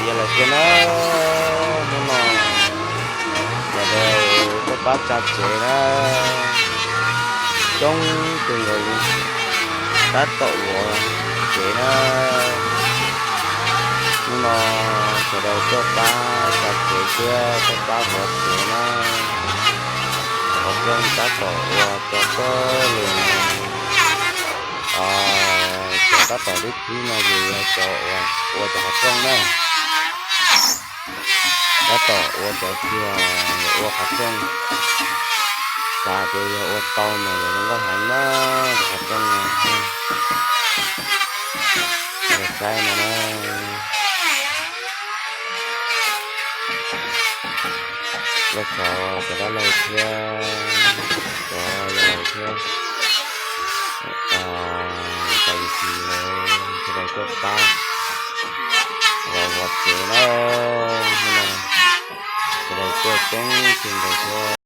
Yog lawm tiag na, hnub no sawv daws tuaj pab tsa tsev na, coob kawg nkaus li, tab tom ua tsev na. Hnub no sawv daws tuaj pab tsa tsev thiab tuaj pab ua tsev na. Qhov rooj tab tom ua tso kawg li. Cov tab tom lub thib no yog cov ua cov qhov rooj na. Tab tom ua cov kiag, ua qhov rooj. Xav tias yog ua tau mas yuav zoo nkauj heev na, cov qhov rooj no. Saib no na. Lawv cov, cov dab laug thiab cov yawg laus thiab, cov yawm txiv lawv sawv daws tuaj pab los ua tsev na. Hnub no sawv daws tuaj coob kawg nkaus thiab.